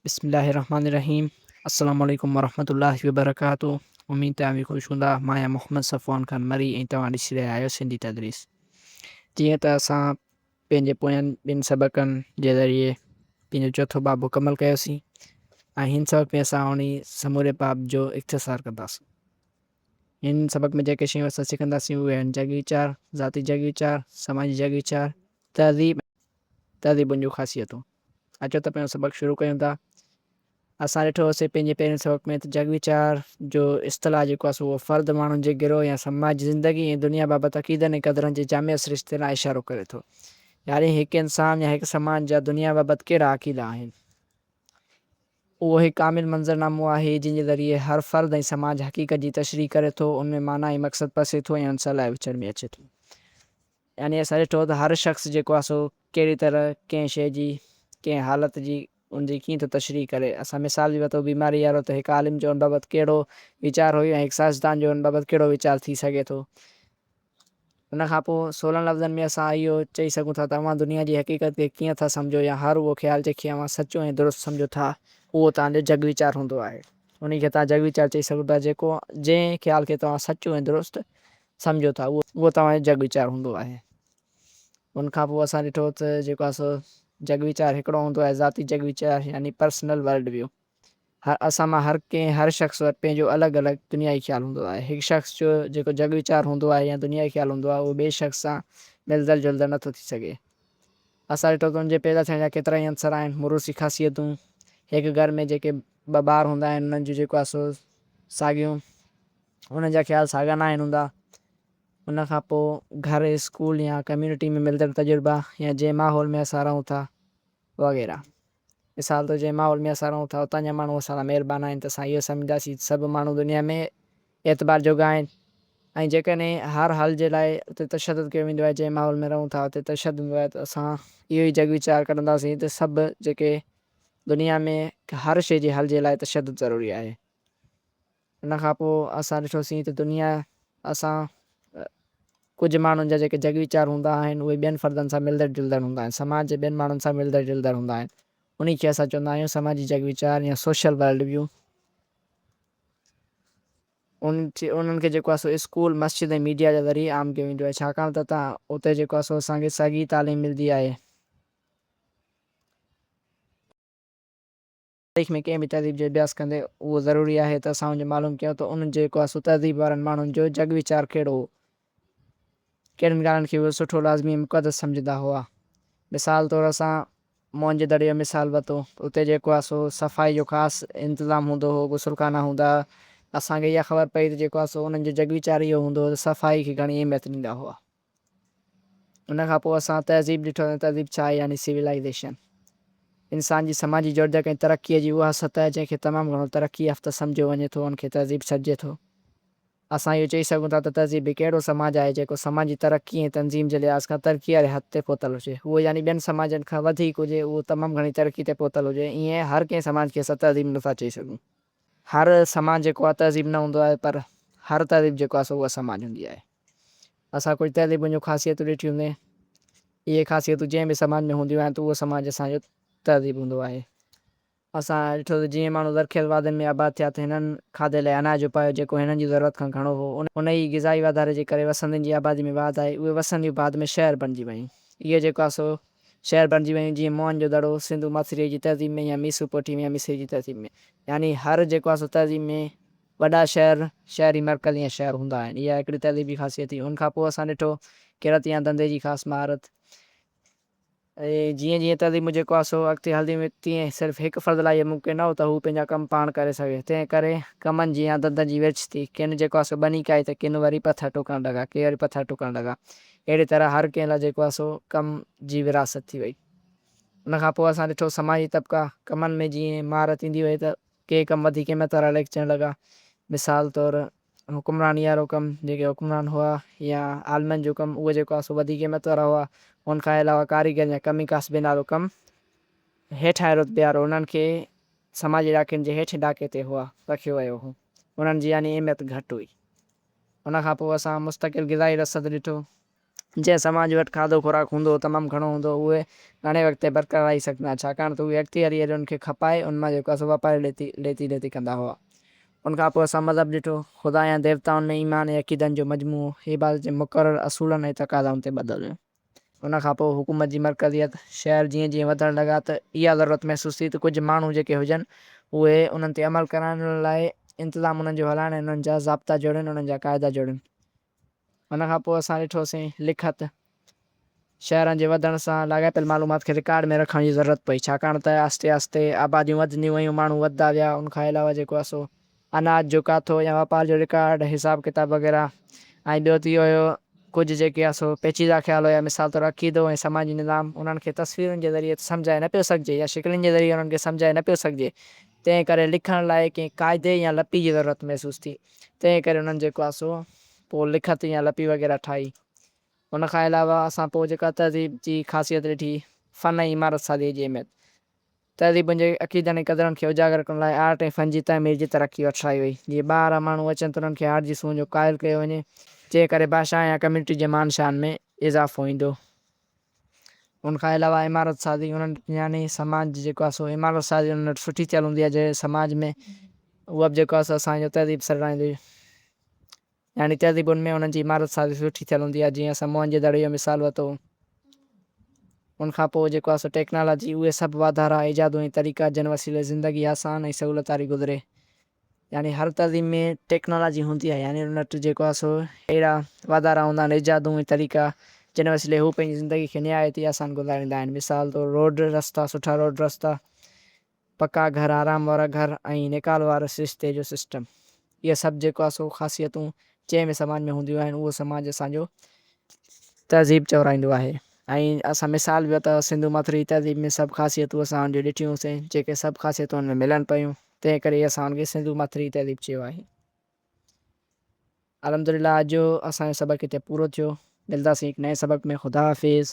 بسم الله الرحمن الرحيم السلام عليڪم ورحمة الله وبرڪاته اميد ته اوهين خوش هوندا. مان آهيان محمد صفوان خان مري ۽ توهان ڏسي رهيا آهيو سنڌي تدريس. جيئن ته اسان پنهنجي پوين ٻن سبقن جي ذريعي پنهنجو چوٿون باب مڪمل ڪيوسين ۽ هن سبق ۾ اسان انهي سموري باب جو اختصار ڪنداسين. هن سبق ۾ جيڪي شيون اسان سکنداسين اهي آهن جڳ ويچار، ذاتي جڳ ويچار، سماجي جڳ ويچار، تهذيب ۽ تهذيبن جون خاصيتون. اچو ته پنهنجو سبق شروع ڪيون ٿا. اسان ڏٺو هوسين پنهنجي پهرين سبق ۾ ته جڳ ويچار جو اصطلاح جيڪو آهي سو اهو فرد، ماڻهن جي گروهه يا سماج جي زندگي ۽ دنيا بابت عقيدن ۽ قدرن جي جامع سرشتي ڏانهن اشارو ڪري ٿو. يعني هڪ انسان يا هڪ سماج جا دنيا بابت ڪهڙا عقيدا آهن. اهو هڪ ڪامل منظرنامو آهي، جنهن جي ذريعي هر فرد ۽ سماج حقيقت جي تشريح ڪري ٿو، ان ۾ معنيٰ ۽ مقصد پسي ٿو ۽ ان سان لاء وچڙ ۾ اچي ٿو. يعني اسان ڏٺو ته هر شخص جيڪو آهي سو ڪهڙي طرح ڪنهن شيء جي، ڪنهن حالت جي ان جي ڪيئن ٿو تشريح ڪري. اسان مثال به ورتو بيماري وارو ته هڪ عالم جو ان بابت ڪهڙو ويچار هيو ۽ هڪ سائنسدان جو ان بابت ڪهڙو ويچار ٿي سگهي ٿو. ان کان پوء سولن لفظن ۾ اسان اهو چئي سگهون ٿا ته اوهان دنيا جي حقيقت کي ڪيئن ٿا سمجهو يا هر اهو خيال جنهن کي اوهان سچو ۽ درست سمجهو ٿا اهو توهان جو جڳ ويچار هوندو آهي. انهي کي توهان جڳ ويچار چئي سگهو ٿا جيڪو جنهن خيال کي توهان سچو ۽ درست سمجهو ٿا اهو توهان جو جڳ ويچار هوندو آهي. ان کان پوء اسان ڏٺو ته جيڪو آهي سو جڳ ويچار هڪڙو هوندو آهي ذاتي جڳ ويچار يعني پرسنل ورلڊ ويو. هر اسان مان هر ڪنهن هر شخص وٽ پنهنجو الڳ الڳ دنيائي خيال هوندو آهي. هڪ شخص جو جيڪو جڳ ويچار هوندو آهي يا دنيائي خيال هوندو آهي اهو ٻئي شخص سان ملندڙ جلندڙ نٿو ٿي سگهي. اسان ڏٺو ته ان جي پيدا ٿيڻ جا ڪيترائي عنصر آهن، موروثي خاصيتون، هڪ گهر ۾ جيڪي ٻه ٻار هوندا آهن انهن جون جيڪو آهي سو ساڳيون انهن جا خيال ساڳيا ناهن هوندا. ان کان پوء گهر، اسڪول يا ڪميونٽي ۾ ملندڙ تجربا يا جنهن ماحول ۾ اسان رهون ٿا وغيره. مثال طور جنهن ماحول ۾ اسان رهون ٿا اتان جا ماڻهو اسان سان مهربان آهن ته اسان اهو سمجهنداسين ته سڀ ماڻهو دنيا ۾ اعتبار جوڳا آهن ۽ جيڪڏهن هر حل جي لاء اتي تشدد ڪيو ويندو آهي جنهن ماحول ۾ رهون ٿا اتي تشدد هوندو آهي ته اسان اهو ئي جڳ ويچار ڪڍنداسين ته سڀ جيڪي دنيا ۾ هر شيء جي حل جي لاء تشدد ضروري آهي. ان کان پوء اسان ڏٺوسين ته دنيا اسان ڪجهه ماڻهن جا جيڪي جڳ ويچار هوندا آهن اهي ٻين فردن سان ملندڙ جلندڙ هوندا آهن سماج جي ٻين ماڻهن سان ملندڙ جلندڙ هوندا آهن انهي کي اسان چوندا آهيون سماجي جڳ ويچار يا سوشل ورلڊ ويو. انهن کي جيڪو آهي سو اسڪول، مسجد ۽ ميڊيا جي ذريعي عام ڪيو ويندو آهي ڇاڪاڻ ته اتي جيڪو آهي سو اسان کي ساڳي تعليم ملندي آهي. تاريخ ۾ ڪنهن به تهذيب جو اڀياس ڪندي اهو ضروري آهي ته اسان ان جو معلوم ڪيون ته انهن جيڪو آهي سو تهذيب وارن ماڻهن جو جڳ ويچار ڪهڙو هو؟ ڪهڙين ڳالهين کي اهي سٺو، لازمي ۽ مقدس سمجهندا هئا؟ مثال طور اسان موهن جي دڙي جو مثال ورتو ته اتي جيڪو آهي سو صفائي جو خاص انتظام هوندو هو، غسل خانا هوندا هئا. اسان کي اها خبر پئي ته جيڪو آهي سو انهن جو جڳ ويچار اهو هوندو هو ته صفائي کي گهڻي اهميت ڏيندا هئا. ان کان پوء اسان تهذيب ڏٺو ته تهذيب ڇا آهي يعني Civilization. انسان جي سماجي جوڙجڪ ۽ ترقيء جي اها سطح جنهن کي تمام گهڻو ترقي يافته سمجهيو وڃي ٿو ان کي تهذيب سڏجي ٿو. اسان اهو چئي سگهون ٿا ته تهذيب هڪ اهڙو سماج آهي جيڪو سماجي ترقي ۽ تنظيم جي لحاظ کان ترقي واري حد تي پهتل هجي. اهو يعني ٻين سماجن کان وڌيڪ هجي، اهو تمام گهڻي ترقي تي پهتل هجي. ائين هر ڪنهن سماج کي اسان تهذيب نٿا چئي سگهون. هر سماج جيڪو آهي تهذيب نه هوندو آهي پر هر تهذيب جيڪو آهي سو اها سماج هوندي آهي. اسان ڪجهه تهذيبن جون خاصيتون ڏٺيون سين. اهي خاصيتون جنهن به سماج ۾ هونديون آهن ته اهو سماج اسان جو تهذيب هوندو آهي. اسان ڏٺو ته جيئن ماڻهو زرخيز وادين ۾ آباد ٿيا ته هنن کاڌي لاء اناج اپايو جيڪو هنن جي ضرورت کان گهڻو هو. انهيء غذائي واڌاري جي ڪري وسندين جي آبادي ۾ واڌ آئي. اهي وسنديون بعد ۾ شهر بڻجي ويون. اهي جيڪو آهي سو شهر بڻجي ويون جيئن موهن جو دڙو سنڌو ماٿريء جي تهذيب ۾ يا ميسوپوٽيميا يا مصر جي تهذيب ۾. يعني هر جيڪو آهي سو تهذيب ۾ وڏا شهر، شهري مرڪز يا شهر هوندا آهن. اها هڪڙي تهذيبي خاصيت هئي. ان کان پوء اسان ڏٺو ڪرت يا ڌنڌي جي خاص مهارت. جيئن جيئن تهذيبون جيڪو آهي سو اڳتي هلنديون ويون تيئن صرف هڪ فرد لاء اهو ممڪن نه هو ته هو پنهنجا ڪم پاڻ ڪري سگهي. تنهن ڪري ڪمن جي يا ڌنڌن جي ورڇ ٿي. ڪن جيڪو آهي سو ٻني ڪائي ته ڪن وري پٿر ٽوڪڻ لڳا، ڪي وري پٿر ٽوڪڻ لڳا. اهڙي طرح هر ڪنهن لاء جيڪو آهي سو ڪم جي ورهاست ٿي وئي. ان کان پوء اسان ڏٺو سماجي طبقا ڪمن ۾ جيئن مهارت ايندي وئي ته ڪي ڪم وڌيڪ اهميت وارا ليکجڻ لڳا. مثال طور حڪمراني وارو ڪم، جيڪي حڪمران هئا يا عالمن جو ڪم اهي جيڪو آهي سو وڌيڪ اهميت وارا هئا. ان کان علاوه ڪاريگر يا ڪمي ڪاسبين وارو ڪم هيٺاهين رتبي وارو انهن کي سماجي ڏاڪن جي هيٺين ڏاڪي تي هئا رکيو ويو هو. انهن جي يعني اهميت گهٽ هئي. ان کان پوء اسان مستقل غذائي رسد ڏٺو. جنهن سماج وٽ کاڌو خوراڪ هوندو هو، تمام گهڻو هوندو هو، اهي گهڻي وقت تائين برقرار رهي سگهندا، ڇاڪاڻ ته اهي اڳتي هلي ان کي کپائي ان مان جيڪو آهي سو واپاري ليتي ڏيتي ڪندا هئا. ان کان پوء اسان مذهب ڏٺو، خدا يا ديوتائن ۾ ايمان ۽ عقيدن جو مجموعو، عبادت جي مقرر اصولن ۽ تقاضائن تي ٻڌل هيو. ان کان پوء حڪومت جي مرڪزيت، شهر جيئن جيئن وڌڻ لڳا ته اها ضرورت محسوس ٿي ته ڪجهه ماڻهو جيڪي هجن اهي انهن تي عمل ڪرائڻ لاء انتظام انهن جو هلائڻ ۽ انهن جا ضابطا جوڙين، انهن جا قاعدا جوڙين. ان کان پوء اسان ڏٺوسين لکت، شهرن جي وڌڻ سان لاڳاپيل معلومات کي رڪارڊ ۾ رکڻ جي ضرورت پئي، ڇاڪاڻ ته آهستي آهستي آباديون وڌنديون ويون، ماڻهو وڌندا ويا، ان کان علاوه جيڪو آهي سو اناج جو ڪاٿو يا واپار جو رڪارڊ، حساب ڪتاب وغيره ۽ ٻيو ته اهو هيو ڪجهه جيڪي آهي سو پيچيده خيال هيا، مثال طور عقيدو ۽ سماجي نظام، انهن کي تصويرن جي ذريعي سمجهائي نه پيو سگهجي يا شڪلين جي ذريعي انهن کي سمجهائي نه پيو سگهجي، تنهن ڪري لکڻ لاء ڪنهن قاعدي يا لپي جي ضرورت محسوس ٿي، تنهن ڪري انهن جيڪو آهي سو پوء لکت يا لپي وغيره ٺاهي. ان کان علاوه اسان پوء جيڪا تهذيب جي خاصيت ڏٺي، فن ۽ عمارت سازيء جي اهميت. تهذيبن جي عقيدن ۽ قدرن کي اجاگر ڪرڻ لاء آرٽ ۽ فن جي تعمير جي ترقي وٺرائي وئي. جيئن ٻاهران ماڻهو اچن ته انهن کي آرٽ جي سونهن جو قائل ڪيو وڃي، جنهن ڪري ڀاشا يا ڪميونٽي جي مان شان ۾ اضافو ايندو. ان کان علاوه عمارت سازي انهن يعني سماج جيڪو آهي سو عمارت سازي انهن وٽ سٺي ٿيل هوندي آهي جنهن سماج ۾ اها به جيڪو آهي سو اسان جو تهذيب سڏرائيندي يعني تهذيبن ۾ انهن جي عمارت سازي سٺي ٿيل هوندي آهي جيئن اسان موهن جي دڙي جو مثال ورتو. ان کان پوء جيڪو آهي سو ٽيڪنالاجي اهي سڀ واڌارا، ايجادون ۽ طريقا جن وسيلي زندگي آسان ۽ سهولت واري گذري. يعني هر تهذيب ۾ ٽيڪنالاجي هوندي آهي يعني ان وٽ جيڪو آهي سو اهڙا واڌارا هوندا آهن ايجادون ۽ طريقا جن وسيلي هو پنهنجي زندگي کي نهايت ئي آسان گذاريندا آهن مثال طور روڊ رستا سٺا روڊ رستا پڪا گهر آرام وارا گهر ۽ نيڪال واري سرشتي جو سسٽم اهي سڀ جيڪو آهي سو خاصيتون جنهن به سماج ۾ هونديون آهن اهو سماج اسان جو تهذيب چورائيندو آهي ۽ اسان مثال به ورتو سنڌو ماٿري تهذيب ۾ سڀ خاصيتون اسان ان جون ڏٺيون سين جيڪي سڀ خاصيتون ان ۾ ملن پيون تنهن ڪري ئي اسان ان کي سنڌو ماٿري تهذيب چيو آهي. الحمدلله اڄ جو اسان جو سبق هتي پورو ٿيو. ملداسين هڪ نئين سبق ۾ خدا حافظ.